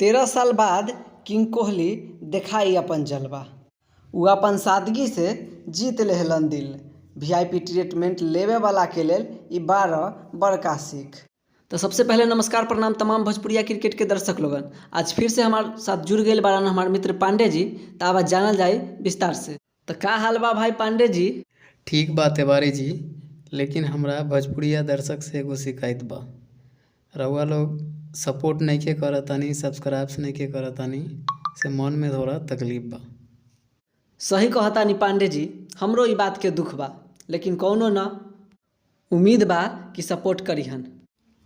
13 साल बाद किंग कोहली देखाई अपन जलवा। उ अपन सादगी से जीत लेहलन दिल। वीआईपी ट्रीटमेंट लेवे वाला के लेल इ 12 बड़का सीख। तो सबसे पहले नमस्कार, प्रणाम तमाम भोजपुरिया क्रिकेट के दर्शक लोगन। आज फिर से हमारे साथ जुड़ गए बारन हमारे मित्र पांडे जी। तो आवाज जानल जाए विस्तार से। तो का हाल बा भाई पांडे जी? ठीक बा तिवारी जी, लेकिन हमरा भोजपुरिया दर्शक से एगो शिकायत बा। रउआ लोग सपोर्ट नइखे करतानी, सब्सक्राइब नइखे करतानी, से मन में थोड़ा तकलीफ बा। सही कहतानी पांडे जी, हमरो ई बात के दुख बा, लेकिन कौनो न, उम्मीद बा कि सपोर्ट करीहन।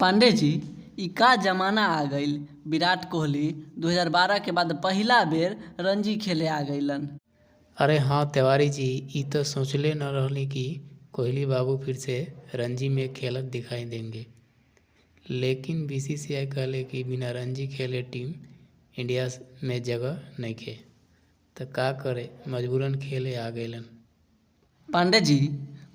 पांडे जी, ई का जमाना आ गईल, विराट कोहली 2012 के बाद पहिला बेर रणजी खेले आ गईलन। अरे हाँ तिवारी जी, ई तो सोचले न रहली कि कोहली बाबू फिर से रणजी में खेलत दिखाई देंगे। लेकिन बीसीसीआई कहले कि बिना रणजी खेले टीम इंडिया में जगह नइखे, त का करे, मजबूरन खेले आ गईलन। पांडे जी,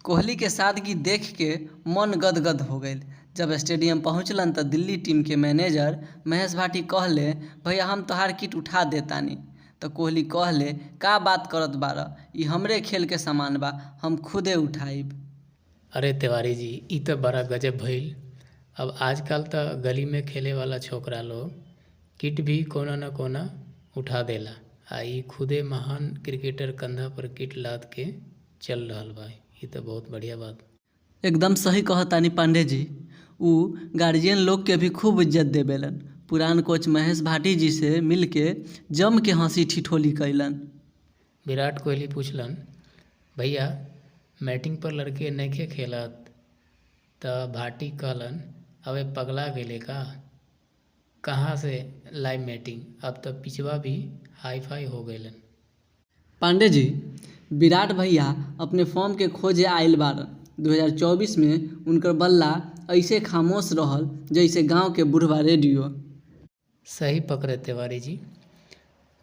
कोहली के सादगी देख के मन गदगद हो गईल। जब स्टेडियम पहुंचलन त दिल्ली टीम के मैनेजर महेश भाटी कहले, भैया हम तोहार किट उठा देतानी। तो कोहली कहले, का बात करत बार, ई हमरे खेल के सामान बा, हम खुदे उठाइब। अरे तिवारी जी, ई तो बड़ा गजब भइल। अब आजकल त गली में खेले वाला छोकरा लोग किट भी कोना न कोना उठा देला, आ ई खुदे महान क्रिकेटर कंधा पर किट लाद के चल रहल बा। ई तो बहुत बढ़िया बात। एकदम सही कहतानी पांडे जी। उ गार्जियन लोग के भी खूब इज्जत देवेलन। पुरान कोच महेश भाटी जी से मिलके जम के हंसी ठिठोली कैलन। विराट कोहली पूछलन, भैया बैटिंग पर लड़के नइखे खेलत? त भाटी कहलन, अबे पगला गईले का, कहाँ से लाइव बैटिंग, अब त पिचवा भी हाई फाई हो गईलन। पांडे जी, विराट भैया अपने फॉर्म के खोजे आइल बारन। 2024 में उनकर बल्ला ऐसे खामोश रहल जैसे गांव के बुढ़वा रेडियो। सही पकड़े तिवारी जी,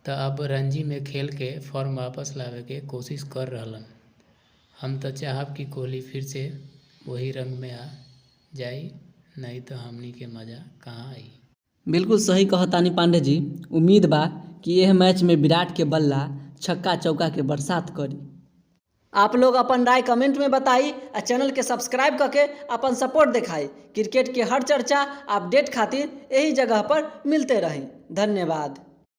त अब रणजी में खेल के फॉर्म वापस लावे के कोशिश कर रहलन। हम त चाहब कि कोहली फिर से वही रंग में आ जाई, नहीं तो हमनी के मजा कहाँ आई। बिल्कुल सही कहतानी पांडे जी। उम्मीद बा कि यह मैच में विराट के बल्ला छक्का चौका के बरसात करी। आप लोग अपन राय कमेंट में बताई आ चैनल के सब्सक्राइब करके अपन सपोर्ट दिखाई। क्रिकेट के हर चर्चा अपडेट खातिर यही जगह पर मिलते रही। धन्यवाद।